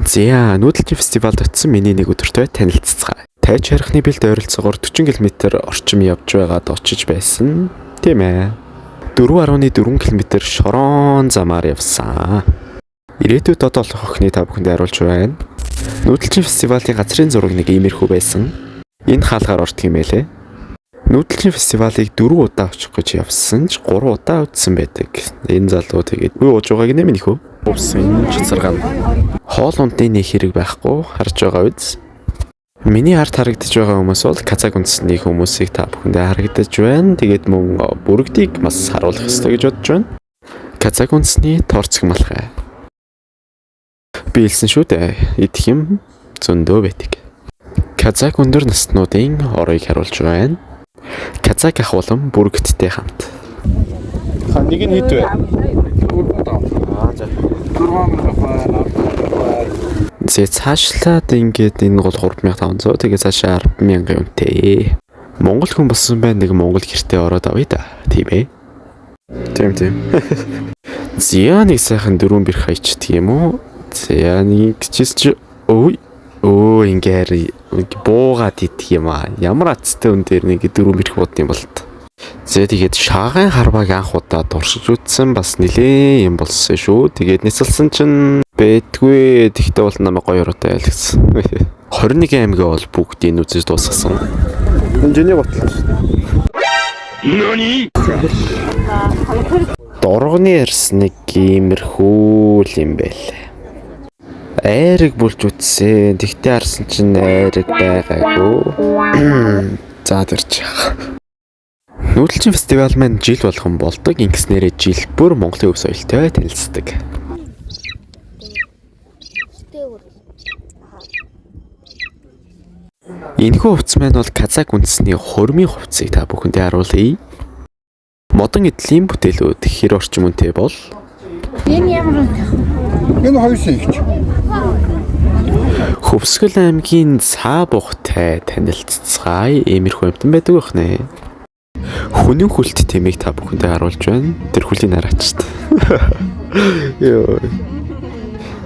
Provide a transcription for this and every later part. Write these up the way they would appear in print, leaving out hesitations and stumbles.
За, нүүдэлчин фестивалд очсон миний нэг өдөртөө танилцацгаая. Тайч харихны бэлд ойролцоогоор 40 км орчим явж байгаад очиж байсан. Тийм ээ. 4.4 км шорон замаар явсан. Ирээдүйд дод олох охины та бүхэнд харуулж байна. Нүүдэлчин фестивалийн газрын зураг нэг иймэрхүү байсан. Энэ хаалгаар ордог юм байлээ. Нүүдэлчин фестивалыг 4 удаа очих гэж явсан ч 3 удаа үзсэн байдаг. Энэ залуу тэгээд үе ууж байгааг нэ минь хөө. Уусан чацаргаан. Хоол ундны нэг хэрэг байхгүй харж байгаа биз? Миний ард харагдаж байгаа хүмүүс бол Казак үндэсний хүмүүсийг та бүхэндээ харагдаж байна. Тэгээд мөн бүрэгдийг бас харуулах ёстой гэж бодож байна. Казак үндэсний торцог малгай. Би хэлсэн шүү дээ. Идэх юм зөндөө байдаг. Казак өндөр наснуудын орыг харуулж байна. Казак ах болон бүрэгдтэй хамт. Ха нэг нь хэд вэ? Аа за. 6000 байна. Зэ цаашлаад ингээд энэ гол 3500, тэгээ цаашаа 100000 үнэтэй. Монгол хүн болсон байна, нэг монгол гэртээ ороод авъя да. Тийм ээ. Тийм тийм. Зя нэг сайхан дөрвөн бэрх хайчдаг юм уу? Зя нэг чис чи ой өө ингээр буугаад идэх юм аа. Ямар аттай үн дээр нэг дөрвөн бэрх бууд юм бол т. Зэ тэгээд шаагаан харвааг анх удаа туршиж үзсэн, бас нилээн юм болсон шүү. Тэгээд няцалсан чинь бэтгүй. Тэгтээ бол намайг гоё уруутай айл гэсэн. 21 аймгаа бол бүгдийг нь үзэж дуусгасан. Энэ жиний батлаа шүү. Доргоны арс нэг иймэрхүү л юм байл. Айраг бүлж үтсэн. Тэгтээ харсан чинь айраг байгаагүй. За тэрч. Нүүдэлчин фестивал маань жил болгон болдог. Ингэснээрээ жил бүр Монголын өв соёлтой танилцдаг. Энэхүү хувцас маань бол Казак үндэсний хурмын хувцсыг та бүхэндээ харуулъя. Модон эдлийн бүтээлүүд хэр орчим үнэтэй бол? Энэ ямар үнэтэй вэ? Энэ хоёр сэгч. Хөвсгөл аймгийн цаа бугтай танилцацгаая. Иймэрхүү амтан байдаг байх нэ. Хүнэн хүлт тэмээг та бүхэндээ харуулж байна. Тэр хүлийн нараачт. Йоо.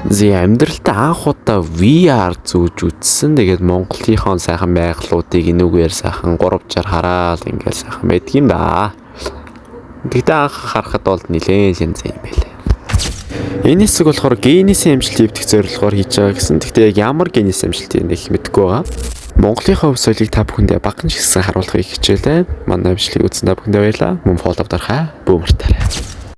Зэ амьдралдаа анх удаа VR зүүж үзсэн. Тэгээд Монголынхон сайхан байгалуудыг энүүгээр сайхан 360 хараал ингээл сайхан байдаг юм да. Тэгтээ анх харахад бол нилээн янз юм байлээ. Энэ хэсэг болохоор Гиннесийн амжилт эвдэх зорилгоор хийж байгаа гэсэн. Тэгтээ яг ямар Гиннес амжилт юм их мэдэхгүй байгаа. Монголынхаа өв соёлыг та бүхэндээ багахан ч гэсэн харуулахыг хичээлээ. Манай бичлэгийг үзсэн та бүхэндээ баярлалаа. Мөн follow дарахаа бүү мартаарай.